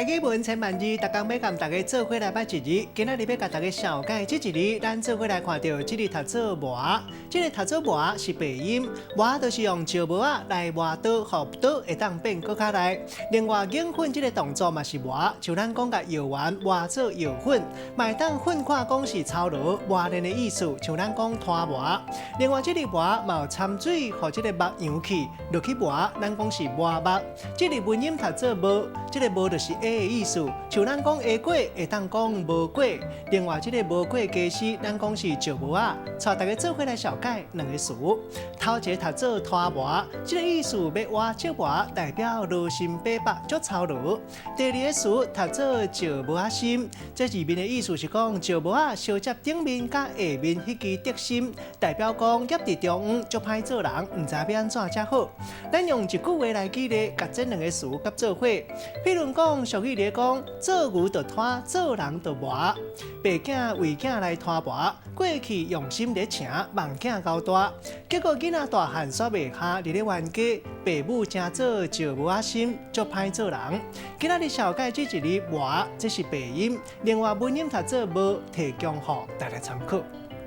台語文千萬字，逐工欲共大家做伙來捌一字。今仔日欲共大家紹介這一字，咱做伙來看著這个讀做磨，這个讀做磨是白音，磨就是用石磨仔來磨刀，予刀會當變閣較利。另外，研粉這个動作嘛是磨，像咱講共藥丸磨做藥粉，嘛會當訓看講是操勞磨練的意思，像咱講拖磨。另外，這个磨嘛有摻水，予這个目溶去落去磨，咱講是磨目。這个文音讀做無，這个無就是下的意思，像咱講下過會當講無過。另外，這个無過家私，咱講是石磨仔。帶大家做伙來紹介兩个詞，頭一个讀做拖磨，這个意思欲挖石磨，代表勞心爬腹足操勞。第二个詞讀做石磨仔心，這字面的意思是講石磨仔相接頂面佮下面彼支竹芯，代表講夾佇中央足歹做人，毋知欲按怎才好。咱用一句話來舉例，共這兩个詞夾做伙。比如講，俗語咧講，做牛就拖，做人就磨。爸囝為囝來拖磨，過去用心咧請，望囝𠢕大，結果囡仔大漢煞袂下，佇咧冤家，爸母成做石磨仔心，足歹做人。今仔日紹介這一字磨，這是白音，另外文音讀做無，提供予大家參考。